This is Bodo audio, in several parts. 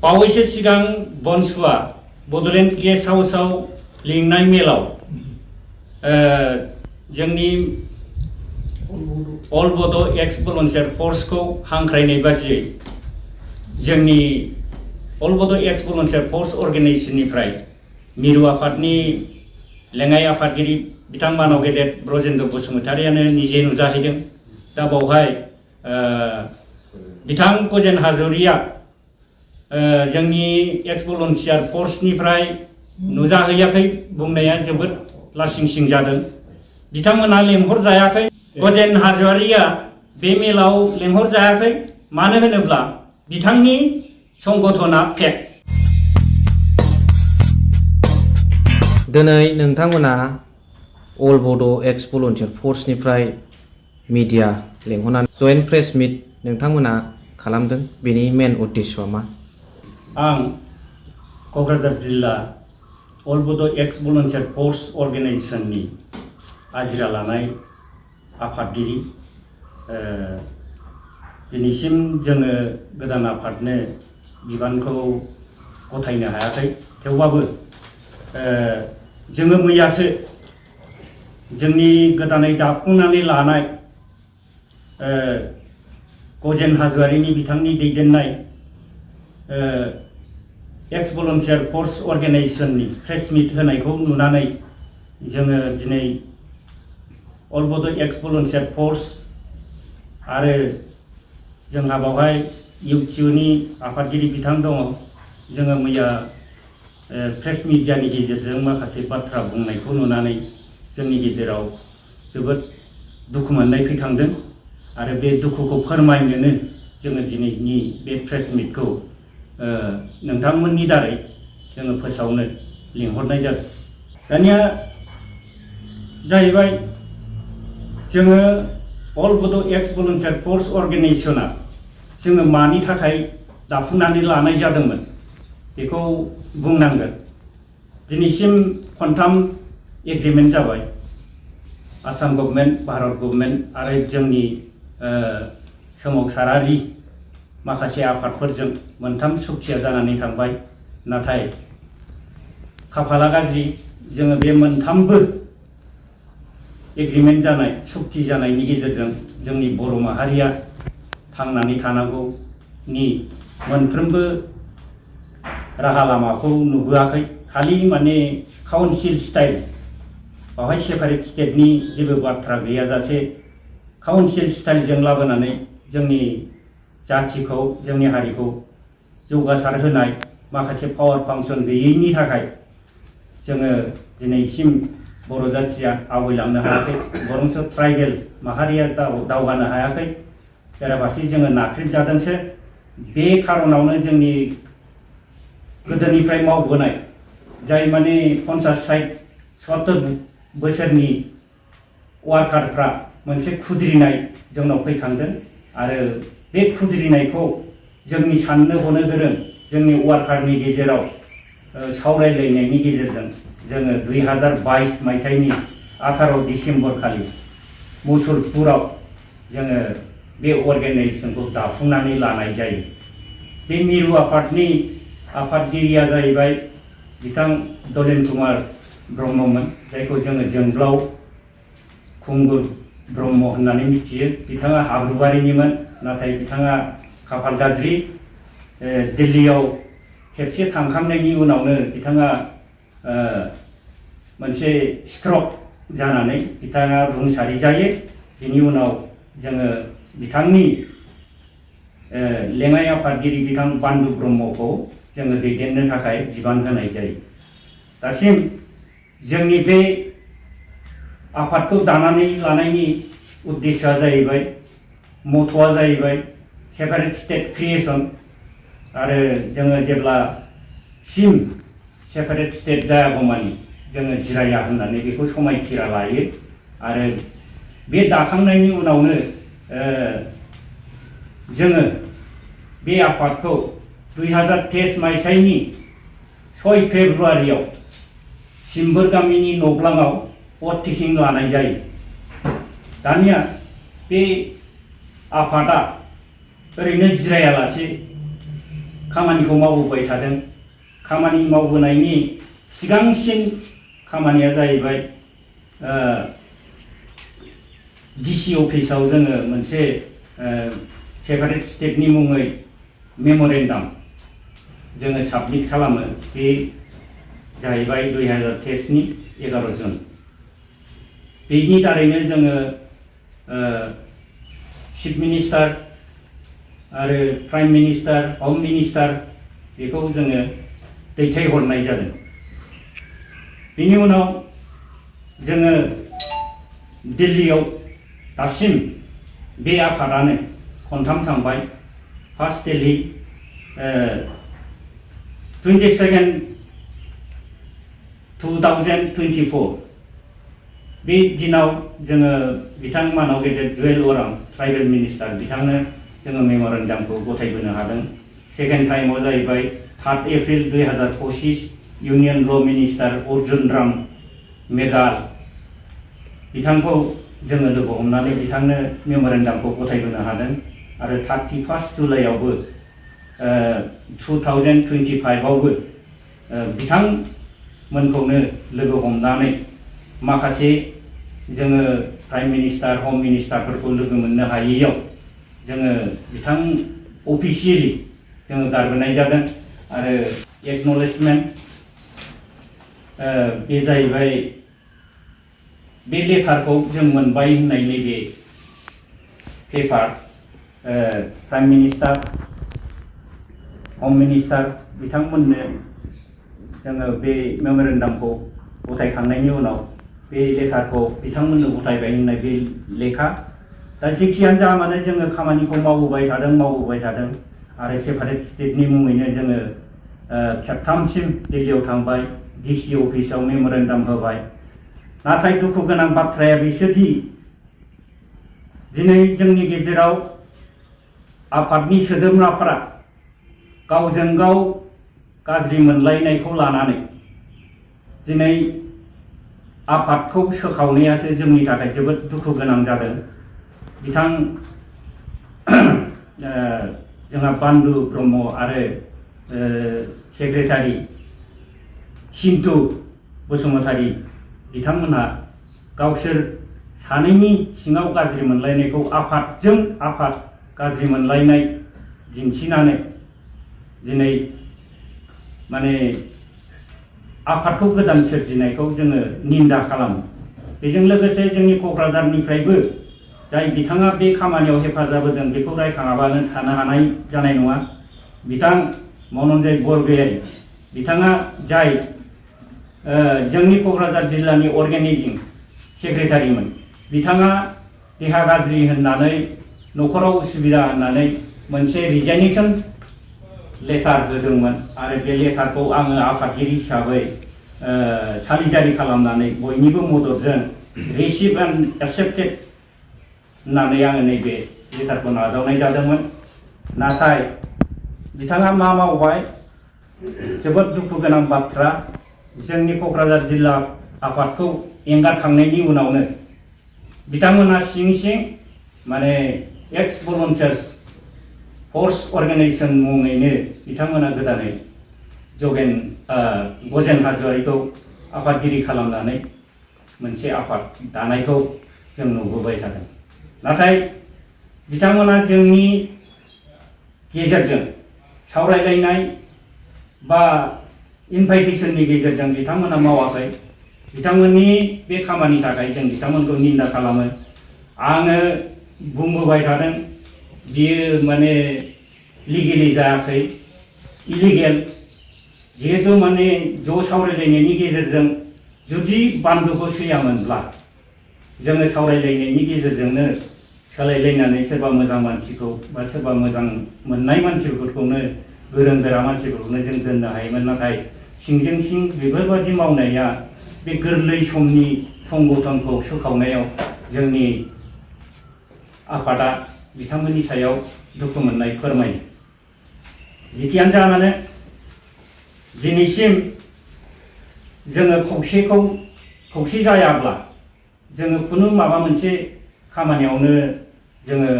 बावैसो सिगां बनसुआ बड'लेण्ड गेस्ट हाउसआव लिंनाय मेलाव जोंनि अल बड' एक्स भलन्टियार फर्सखौ हांख्रायनाय बादियै जोंनि अल बड' एक्स भलन्टियार फर्स अर्गेनाइजेसननिफ्राय मिरु आफादनि लेङाइ आफादगिरि बिथां मानव गेदेर ब्रजेन्द्र बसुमतारियानो निजे नुजाहैदों। दा बावहाय बिथां गजेन हाज'रिया जोंनि एक्स भलन्टियार फर्सनिफ्राय नुजाहैयाखै बुंनाया जोबोद लासिंसिं जादों। बिथांमोनहा लेंहरजायाखै। गजेन हाज'रिया बे मेलाव लेंहरजायाखै, मानो होनोब्ला बिथांनि संगठना फेक। दिनै नोंथांमोना अल बड' एक्स भलन्टियार फर्सनिफ्राय मिडिया लेंहरनानै जयेन्ट प्रेस मिट नोंथांमोना खालामदों, बेनि मेन उद्देश्यआ मा? आं क'क्राझार जिल्ला अल बड' एक्स भलन्टियार फर्स अर्गेनाइजेसननि आजिरा लानाय आफादगिरि। दिनैसिम जोङो गोदान आफादनो बिबानखौ गथायनो हायाखै। थेवबाबो जोङो मैयासो जोंनि गोदानै दाफुंनानै लानाय गजेन हाज'वारिनि बिथांनि दैदेननाय एक्स भलन्टियार फर्स अर्गेनाइजेसननि प्रेस मिट होनायखौ नुनानै जोङो दिनै अल बड' एक्स भलन्टियार फर्स आरो जोंहा बावहाय इउटिउनि आफादगिरि बिथां दङ। जोङो मैया प्रेस मिडियानि गेजेरजों माखासे बाथ्रा बुंनायखौ नुनानै जोंनि गेजेराव जोबोद दुखु मोननाय फैखांदों आरो बे दुखुखौ फोरमायनोनो जोङो दिनैनि बे प्रेस मिटखौ नोंथांमोननि दारै जोङो फोसावनो लिंहरनाय जादों। दानिया जाहैबाय जोङो अल बड' एक्स भलन्टियार फर्स अर्गेनाइजेसना जोङो मानि थाखाय दाफुंनानै लानाय जादोंमोन बेखौ बुंनांगोन। दिनैसिम खनथाम एग्रिमेन्ट जाबाय। आसाम गभर्नमेन्ट, भारत गभर्नमेन्ट आरो जोंनि सोमावसारारि माखासे आफादफोरजों मोनथाम सुक्तिया जानानै थांबाय। नाथाय खाफाला गाज्रि, जोङो बे मोनथामबो एग्रिमेन्ट जानाय, सुक्ति जानायनि गेजेरजों जोंनि बर' माहारिया थांनानै थानांगौनि मोनफ्रोमबो राहा लामाखौ नुबोआखै। खालि माने काउन्सिल स्टाइल, बावहाय सेपारेट स्टेटनि जेबो बाथ्रा गैयाजासे काउन्सिल स्टाइलजों लाबोनानै जोंनि जाथिखौ, जोंनि हारिखौ जौगासार होनाय माखासे पावार फांसन गैयैनि थाखाय जोङो दिनैसिम बर' जाथिया आवगायलांनो हायाखै। बरंसो ट्राइबेल माहारिया दावगानो हायाखै। बेराफारसे जोङो नाख्रेबजादोंसो। बे खार'नावनो जोंनि गोदोनिफ्राय मावबोनाय जाय माने 50-60 बोसोरनि वार्कारफ्रा मोनसे खुद्रिनाय जोंनाव फैखांदों आरो बे खुद्रिनायखौ जोंनि साननो हनो गोरों जोंनि वार्कारनि गेजेराव सावरायलायनायनि गेजेरजों जोङो 2022 मायथाइनि 18 डिसेम्बर खालि मुसलपुराव जोङो बे अर्गेनाइजेसनखौ दाफुंनानै लानाय जायो। बे मिरु आफादनि आफादगिरिया जाहैबाय बिथां दलेन कुमार ब्रह्ममोन, जायखौ जोङो जोंब्लाव खुंगुर ब्रह्म होननानै मिथियो। बिथाङा हाब्रुबारिनिमोन, नाथाय बिथाङा खाफाल गाज्रि। दिल्लीयाव खेबसे थांखांनायनि उनावनो बिथाङा मोनसे स्ट्रक जानानै बिथाङा रुंसारि जायो। बेनि उनाव जोङो बिथांनि लेङाइ आफादगिरि बिथां बान्दु ब्रह्मखौ जोङो दैदेननो थाखाय बिबान होनाय जायो। दासिम जोंनि बे आफादखौ दानानै लानायनि उद्देश्यआ जाहैबाय, मथ'आ जाहैबाय सेपारेट स्टेट क्रिएसन। आरो जोङो जेब्लासिम सेपारेट स्टेट जायागौमानि जोङो जिराया होननानै बेखौ समायखिरा लायो। आरो बे दाखांनायनि उनावनो जोङो बे आफादखौ 2023 मायथाइनि 6 फेब्रुवारियाव सिम्बोर गामिनि नग्लाङाव भट टेकिं लानाय जायो। दानिया बे आफादा ओरैनो जिरायालासे खामानिखौ मावबोबाय थादों। खामानि मावबोनायनि सिगांसिन खामानिया जाहैबाय डिसि अफिसाव जोङो मोनसे सेपारेट स्टेटनि मुङै मेम'रेन्डाम जोङो साबमिट खालामो। बे जाहैबाय 2023 11 जुन। बेनि दारैनो जोङो चिफ मिनिस्टार आरो प्राइम मिनिस्टार, हम मिनिस्टार बेखौ जोङो दैथायहरनाय जादों। बेनि उनाव जोङो दिल्लीयाव दासिम बे आफादानो खनथाम थांबाय। फार्स्ट दिल्ली 22 2024 बे दिनाव जोङो बिथांमोनाव गेजेर जुवेल अरां ट्राइबेल मिनिस्टार बिथांनो जोङो मेम'रेन्डामखौ गथायबोनो हादों। सेकेन्ड टाइमाव जाहैबाय 3 एप्रिल 2025 इउनियन ल' मिनिस्टार अर्जुन राम मेघवाल बिथांखौ जोङो लोगो हमनानै बिथांनो मेम'रेन्डामखौ गथायबोनो हादों। आरो 31 जुलाइआवबो 2025आवबो बिथांमोनखौनो लोगो हमनानै माखासे जोङो प्राइम मिनिस्टार, हम मिनिस्टारफोरखौ लोगो मोननो हायैयाव जोङो बिथां अफिसियेलि जोङो गारबोनाय जादों। आरो एक्न'लेजमेन्ट बे जाहैबाय बे लेटारखौ जों मोनबाय होननाय नैबे पेपार प्राइम मिनिस्टार, हम मिनिस्टार बिथांमोननो जोङो बे मेम'रेन्डामखौ गथायखांनायनि उनाव बे लेटारखौ बिथांमोननो गथायबाय होननाय बे लेखा। दा जेखियानो जा मानो जोङो खामानिखौ मावबोबाय थादों आरो सेपारेट स्टेटनि मुङैनो जोङो खेबथामसिम दिल्लीयाव थांबाय, डिसि अफिसाव मेम'रेन्डाम होबाय। नाथाय दुखु गोनां बाथ्राया बिसोदि दिनै जोंनि गेजेराव आफादनि सोद्रोमाफोरा गावजों गाव गाज्रि मोनलायनायखौ लानानै दिनै आफादखौ सोखावनायासो जोंनि थाखाय जोबोद दुखु गोनां जादों। बिथां जोंहा बान्दु ब्रह्म आरो सेक्रेटारि सिन्टु बसुमतारी बिथांमोनहा गावसोर सानैनि सिङाव गाज्रि मोनलायनायखौ आफादजों आफाद गाज्रि मोनलायनाय दिन्थिनानै दिनै माने आफादखौ गोदान सोरजिनायखौ जोङो निन्दा खालामो। बेजों लोगोसे जोंनि क'क्राझारनिफ्रायबो जाय बिथाङा बे खामानियाव हेफाजाब होदों बेखौ रायखाङाबानो थानो हानाय जानाय नङा। बिथां मनन्जय बरगयारी बिथाङा जाय जोंनि क'क्राझार जिल्लानि अर्गेनाइजिं सेक्रेटारिमोन, बिथाङा देहा गाज्रि होननानै न'खराव उसुबिदा होननानै मोनसे रिजाइनेसन लेटार होदोंमोन। आरो बे लेटारखौ आङो आफादगिरि हिसाबै सारिजारि खालामनानै बयनिबो मददजों रिसिभ एन्ड एक्सेप्टेड होननानै आङो नैबे लेटारखौ नाजावनाय जादोंमोन। नाथाय बिथाङा मा मावबाय, जोबोद दुखु गोनां बाथ्रा। जोंनि क'क्राझार जिल्ला आफादखौ एंगारखांनायनि उनावनो बिथांमोनहा सिं सिं माने एक्स भलन्टियार्स फर्स अर्गेनाइजेसन मुङैनो बिथांमोना गोदानै गजेन हाज'वारिखौ आफादगिरि खालामनानै मोनसे आफाद दानायखौ जों नुबोबाय थादों। नाथाय बिथांमोना जोंनि गेजेरजों सावरायलायनाय बा इनभाइटेसननि गेजेरजों बिथांमोना मावाखै। बिथांमोननि बे खामानि थाखाय जों बिथांमोनखौ निन्दा खालामो। आङो बुंबोबाय थादों बियो माने लिगेलि जायाखै, इलिगेल। जिहेतु माने ज' सावरायलायनायनि गेजेरजों जुदि बान्दोखौ सैयामोनब्ला जोङो सावरायलायनायनि गेजेरजोंनो सोलायलायनानै सोरबा मोजां मानसिखौ बा सोरबा मोजां मोननाय मानसिफोरखौनो गोरों गोरा मानसिफोरखौनो जों दोननो हायोमोन। नाथाय सिंजों सिं बेफोरबादि मावनाया बे गोरलै समनि संगठनखौ सोखावनायाव जोंनि आफादा बिथांमोननि सायाव दुखु मोननाय फोरमायो। जिखियानो जा मानो दिनैसिम जोङो खौसे जायाब्ला जोङो खुनु माबा मोनसे खामानियावनो जोङो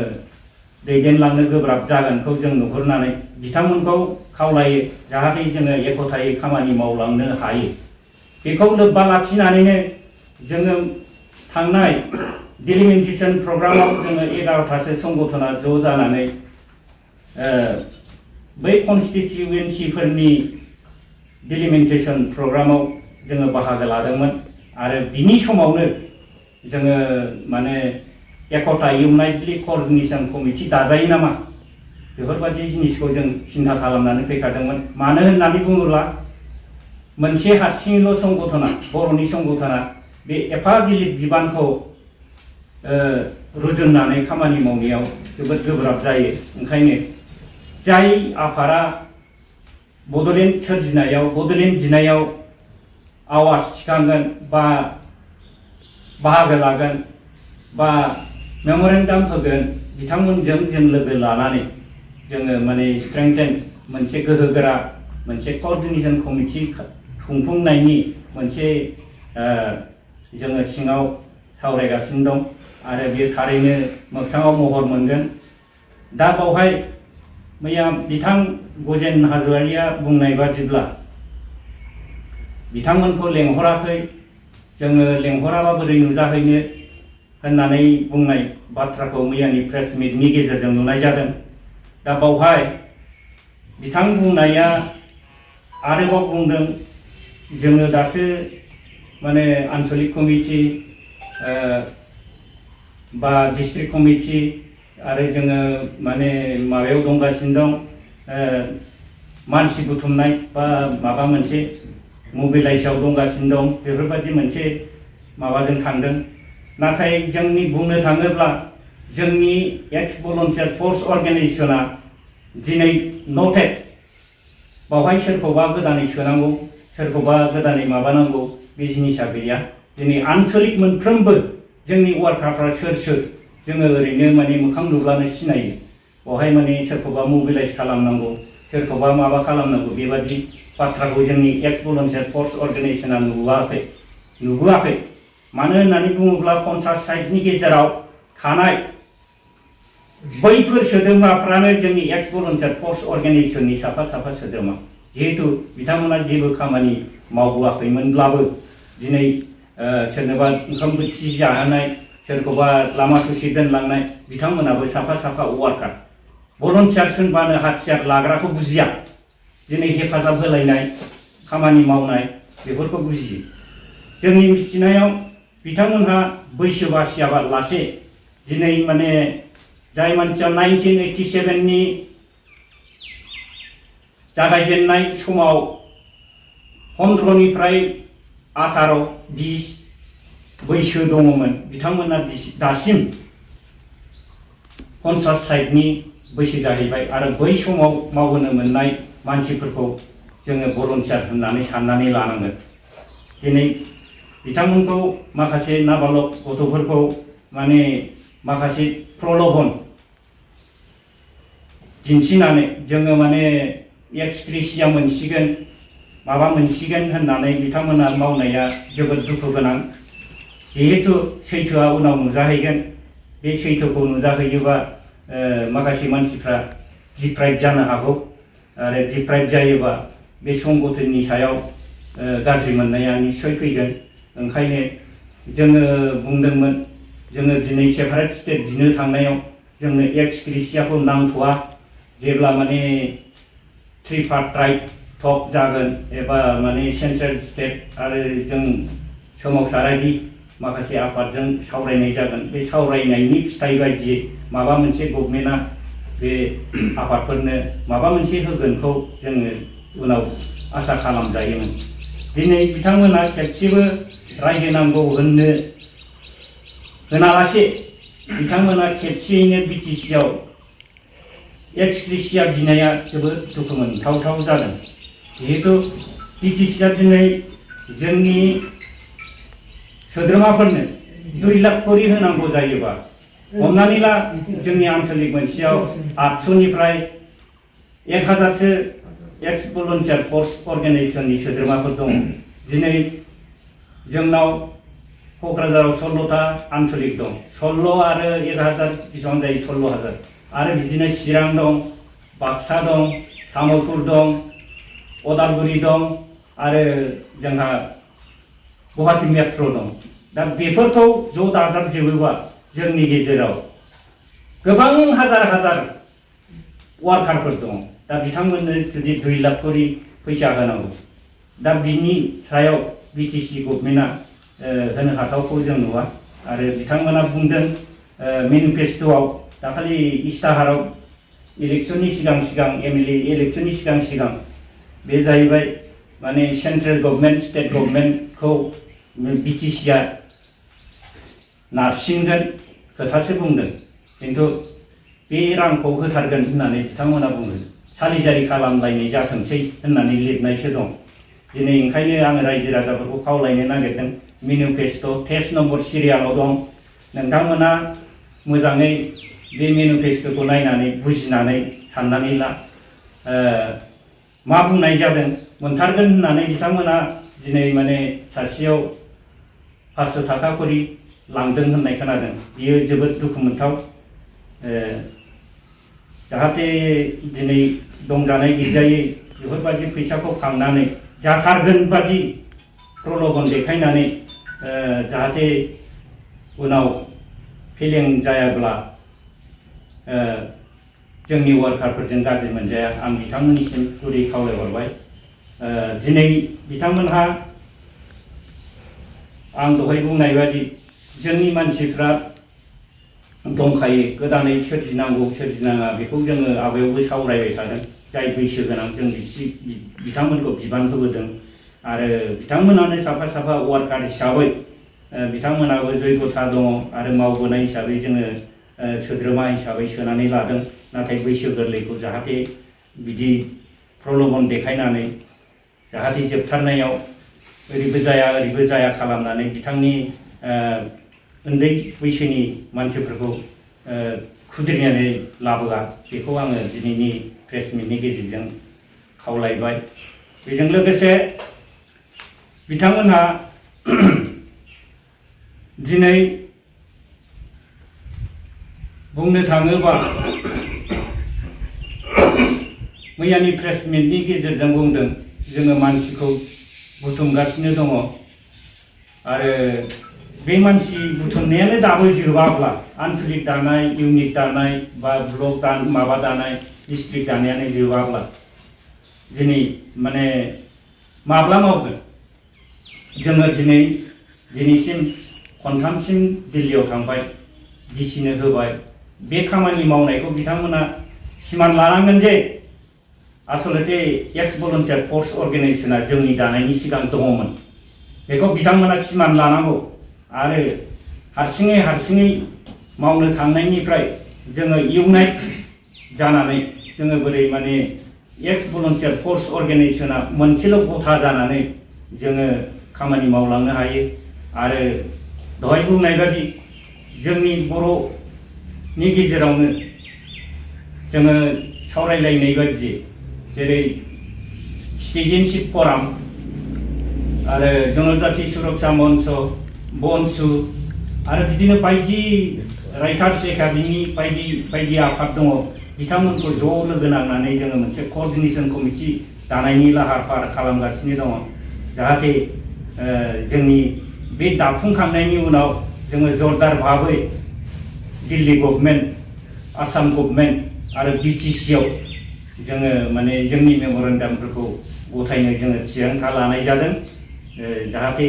दैदेनलांनो गोब्राब जागोनखौ जों नुहुरनानै बिथांमोनखौ खावलायो जाहाथे जोङो एक'थायै खामानि मावलांनो हायो। बेखौ लोब्बा लाखिनानैनो जोङो थांनाय डिलिमिटेसन प्रग्रामाव जोङो 11थासो संगठना ज' जानानै बै कनस्टिटिउयेन्सिफोरनि डिलिमिटेसन प्रग्रामाव जोङो बाहागो लादोंमोन आरो बिनि समावनो जोङो माने एकता इउनाइटलि क'अर्डिनेशन कमिटि दाजायो नामा बेफोरबायदि जिनिसखौ जों सिन्था खालामनानै फैखादोंमोन। मानो होननानै बुङोब्ला मोनसे हारसिङैल' संगठना बर'नि संगठना बे एफा गिलिर बिबानखौ रुजुननानै खामानि मावनायाव जोबोद गोब्राब जायो। ओंखायनो जाय आफादा बड'लेण्ड सोरजिनायाव बड'लेण्ड बिनायाव आवाज थिखांगोन बा बाहागो लागोन बा मेम'रेन्डाम होगोन बिथांमोनजों जों लोगो लानानै जोङो माने स्ट्रेंथेन मोनसे गोहोगोरा मोनसे क'अर्डिनेशन कमिटि खुंफुंनायनि मोनसे जोङो सिङाव सावरायगासिनो दं आरो बे थारैनो मोगथाङाव महर मोनगोन। दा बावहाय मैया बिथां गजेन हाज'वारिया बुंनाय बादिब्ला बिथांमोनखौ लेंहराखै, जोङो लेंहराबा बोरै नुजाहैनो होननानै बुंनाय बाथ्राखौ मैयानि प्रेस मिटनि गेजेरजों नुनाय जादों। दा बावहाय बिथां बुंनाया आरोबाव बुंदों जोङो दासो माने आन्चलिक कमिटि बा डिस्ट्रिक्ट कमिटि आरो जोङो माने माबायाव दंगासिनो दं मानसि बुथुमनाय बा माबा मोनसे मबिलाइजआव दंगासिनो दं बेफोरबायदि मोनसे माबाजों थांदों। नाथाय जोंनि बुंनो थाङोब्ला जोंनि एक्स भलन्टियार फर्स अर्गेनाइजेसना दिनै नटेड बावहाय सोरखौबा गोदानै सोनांगौ सोरखौबा गोदानै माबानांगौ बे जिनिसा गैया। दिनै आन्चलिक मोनफ्रोमबो जोंनि वार्कारफ्रा सोर जोङो ओरैनो माने मोखां नुब्लानो सिनायो। बेवहाय माने सोरखौबा मबिलाइज खालामनांगौ सोरखौबा माबा खालामनांगौ बेबादि बाथ्राखौ जोंनि एक्स भलन्टियार फर्स अर्गेनाइजेसना नुबोआखै। मानो होननानै बुङोब्ला 50 साइटनि गेजेराव थानाय बैफोर सोद्रोमाफ्रानो जोंनि एक्स भलन्टियार फर्स अर्गेनाइजेसननि साफा सोद्रोमा। जिहेतु बिथांमोना जेबो खामानि मावबोआखैमोनब्लाबो दिनै सोरनोबा ओंखाम बोथिसे जाहोनाय सोरखौबा लामा ससे दोनलांनाय बिथांमोनाबो साफा वार्कार। भलन्टियार होनबानो हाथियार लाग्राखौ बुजिया, दिनै हेफाजाब होलायनाय खामानि मावनाय बेफोरखौ बुजियो। जोंनि मिथिनायाव बिथांमोनहा बैसो बासियाबा लासे दिनै माने जाय मानसिया 1987नि जागायजेननाय समाव 15निफ्राय 18-20 बैसो दङमोन बिथांमोना दासिम 50 साइटनि बैसो जाहैबाय आरो बै समाव मावबोनो मोननाय मानसिफोरखौ जोङो भलन्टियार होननानै साननानै लानांगोन। दिनै बिथांमोनखौ माखासे नाबालक गथ'फोरखौ माने माखासे प्रल'भन दिन्थिनानै जोङो माने एक्सग्रेसिया मोनसिगोन माबा मोनसिगोन होननानै बिथांमोना मावनाया जोबोद दुखु गोनां। जिहेतु सैथोआ उनाव नुजाहैगोन, बे सैथोखौ नुजाहैयोबा माखासे मानसिफ्रा डिप्राइभ जानो हागौ आरो डिप्राइभ जायोबा बे संगठननि सायाव गाज्रि मोननाया निश्चय फैगोन। ओंखायनो जोङो बुंदोंमोन जोङो दिनै सेपारेट स्टेट बिनो थांनायाव जोंनो एक्सग्रेसियाखौ नांथ'आ। जेब्ला माने ट्रिपार्टाइट टक जागोन एबा माने सेन्ट्रेल स्टेट आरो जों सोमावसारारि माखासे आफादजों सावरायनाय जागोन, बे सावरायनायनि फिथाइ बायदियै माबा मोनसे गभर्नमेन्टआ बे आफादफोरनो माबा मोनसे होगोनखौ जोङो उनाव आसा खालामजायोमोन। दिनै बिथांमोना खेबसेबो रायजो नांगौ होनालासे बिथांमोना खेबसेयैनो बिटिसिआव एक्सग्रेसिया बिनाया जोबोद दुखु मोनथावथाव जादों। जिहेतु बिटिसिआ दिनै जोंनि सोद्रोमाफोरनो 2 लाख करि होनांगौ जायोबा हमनानै ला जोंनि आन्चलिक मोनसेयाव 800निफ्राय 1000सो एक्स भलन्टियार फर्स अर्गेनाइजेसननि सोद्रोमाफोर दङ। दिनै जोंनाव क'क्राझाराव 16टा आन्चलिक दं। 16 आरो 1000 बेसेबां जायो? 16,000 आरो बिदिनो चिरां दं, बाक्सा दं, तामुलपुर दं, उदालगुरि दं आरो जोंहा गुवाहाटी मेट्र' दं। दा बेफोरखौ ज' दाजाबजोबोबा जोंनि गेजेराव गोबां हाजार हाजार वार्कारफोर दं। दा बिथांमोननो जुदि 2 लाख करि फैसा होनांगौ, दा बिनि सायाव बिटिसि गभर्नमेन्टआ होनो हाथावखौ जों नुवा। आरो बिथांमोना बुंदों मेनिफेस्ट'आव दाखालि इस्ताहाराव इलेक्शननि सिगां सिगां एमएलए इलेक्शननि सिगां सिगां बे जाहैबाय माने सेन्ट्रेल गभर्नमेन्ट स्टेट गभर्नमेन्टखौ बिटिसिआ नारसिनगोन खोथासो बुंदों, खिन्थु बे रांखौ होथारगोन होननानै बिथांमोना बुङो। सालिजारि खालामलायनाय जाथोंसै होननानै लिरनायसो दं। दिनै ओंखायनो आङो रायजो राजाफोरखौ खावलायनो नागिरदों, मेनिफेस्ट' टेस्ट नम्बर सिरियालाव दं, नोंथांमोना मोजाङै बे मेनिफेस्ट'खौ नायनानै बुजिनानै साननानै ला मा बुंनाय जादों। मोनथारगोन होननानै बिथांमोना दिनै माने सासेयाव 500 थाखा करि लांदों होननाय खोनादों। बियो जोबोद दुखु मोनथाव। जाहाथे दिनै दंजानाय गैजायै बेफोरबायदि फैसाखौ खांनानै जाथारगोन बादि प्रल'भन देखायनानै जाहाथे उनाव फेलें जायाब्ला जोंनि वार्कारफोरजों गाज्रि मोनजाया, आं बिथांमोननिसिम गुरै खावलायहरबाय। दिनै बिथांमोनहा आं दहाय बुंनाय बादि जोंनि मानसिफ्रा दंखायो, गोदानै सोरजिनांगौ सोरजिनाङा बेखौ जोङो आवगायावबो सावरायबाय थादों। जाय बैसो गोनां जों बिथांमोनखौ बिबान होबोदों आरो बिथांमोनानो साफा साफा वार्कार हिसाबै बिथांमोनाबो जयगथा दङ आरो मावबोनाय हिसाबै जोङो सोद्रोमा हिसाबै सोनानै लादों। नाथाय बैसो गोरलैखौ जाहाथे बिदि प्रल'भन देखायनानै जाहाथे जोबथारनायाव ओरैबो जाया खालामनानै बिथांनि उन्दै बैसोनि मानसिफोरखौ खुद्रिनानै लाबोआ, बेखौ आङो दिनैनि प्रेस मिटनि गेजेरजों खावलायबाय। बेजों लोगोसे बिथांमोनहा दिनै बुंनो थाङोबा मैयानि प्रेस मिटनि गेजेरजों बुंदों जोङो मानसिखौ बुथुमगासिनो दङ आरो बे मानसि बुथुमनायानो दाबो जोबाब्ला आनसलिक दानाय, इउनिट दानाय बा ब्लक दानाय, डिस्ट्रिक्ट दानायानो जोबाब्ला दिनै माने माब्ला मावगोन? जोङो दिनैसिम खनथामसिम दिल्लीयाव थांबाय, डिसिनो होबाय। बे खामानि मावनायखौ बिथांमोना सिमान लानांगोन जे आसलते एक्स भलन्टियार फर्स अर्गेनाइजेसना जोंनि दानायनि सिगां दङमोन, बेखौ बिथांमोना सिमान लानांगौ। आरो हारसिङै मावनो थांनायनिफ्राय जोङो इउनाइट जानानै जोङो बोरै माने एक्स भलन्टियार फर्स अर्गेनाइजेसना मोनसेल' गथा जानानै जोङो खामानि मावलांनो हायो। आरो दहाय बुंनाय बादि जोंनि बर'नि गेजेरावनो जोङो सावरायलायनाय बादि जेरै सिटिजेनशिप फराम आरो जनजाति सुरक्षा मन्च, बनसु आरो बिदिनो बायदि राइटार्स एकाडेमि बायदि आफाद दङ। बिथांमोनखौ ज' लोगो नांनानै जोङो मोनसे क'अर्डिनेशन कमिटि दानायनि लाहार फाहार खालामगासिनो दङ। जाहाथे जोंनि बे दाफुंखांनायनि उनाव जोङो जरदार भाबै दिल्ली गभर्नमेन्ट, आसाम गभर्नमेन्ट आरो बिटिसिआव जोङो माने जोंनि मेम'रेन्डामफोरखौ गथायनो जोङो थिरांथा लानाय जादों। जाहाथे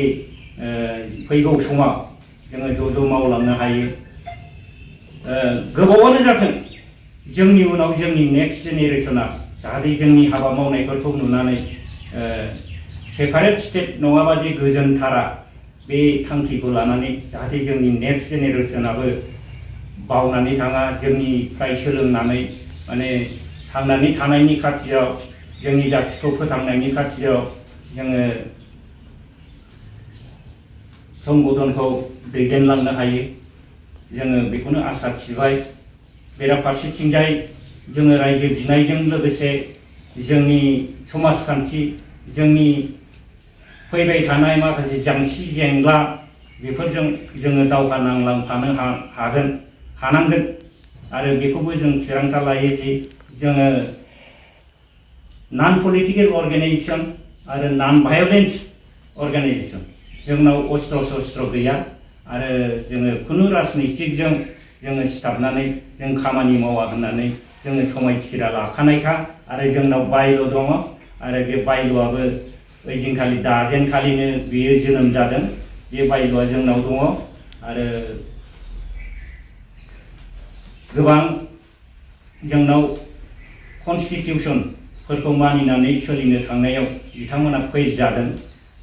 फैगौ समाव जोङो ज' मावलांनो हायो। गोबावानो जाथों जोंनि उनाव जोंनि नेक्स्ट जेनेरेसना जाहाथे जोंनि हाबा मावनायफोरखौ नुनानै सेपारेट स्टेट नङाबा जे गोजोनथारा बे थांखिखौ लानानै जाहाथे जोंनि नेक्स्ट जेनेरेसनाबो बावनानै थाङा, जोंनिफ्राय सोलोंनानै माने थांनानै थानायनि खाथियाव जोंनि जाथिखौ फोथांनायनि खाथियाव जोङो संगठनखौ दैदेनलांनो हायो। जोङो बेखौनो आसा थिबाय। बेराफारसेथिंजाय जोङो रायजो बिनायजों लोगोसे जोंनि समाजखान्थि, जोंनि फैबाय थानाय माखासे जांसि जेंला बेफोरजों जोङो दावहा नांलांफानो हानांगोन। आरो बेखौबो जों थिरांथा लायो जि जोङो नन पलिटिकेल अर्गेनाइजेशन आरो नन भायलेन्स अर्गेनाइजेशन जोंनाव अस्त्र शस्त्र गैया आरो जोङो खुनु राजनितिकजों जोङो सिथाबनानै जों खामानि मावा होननानै जोङो समायथिरा लाखानायखा आरो जोंनाव बायल' दङ आरो बे बायल'आबो ओइदिनखालि दाजेनखालिनो बेयो जोनोम जादों बे बायल'आ जोंनाव दङ आरो गोबां जोंनाव कन्स्टिटिउसनफोरखौ मानिनानै सोलिनो थांनायाव बिथांमोना फैल जादों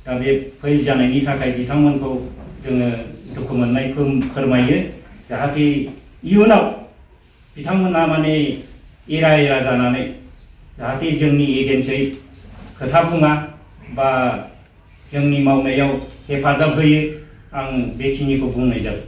दा बे फैल जानायनि थाखाय बिथांमोनखौ जोङो दुखु मोननायखौ फोरमायो जाहाथे इयुनाव बिथांमोना माने एरा जानानै जाहाथे जोंनि एगेन्सै खोथा बुङा बा जोंनि मावनायाव हेफाजाब होयो आं बेखिनिखौ बुंनाय जाबाय।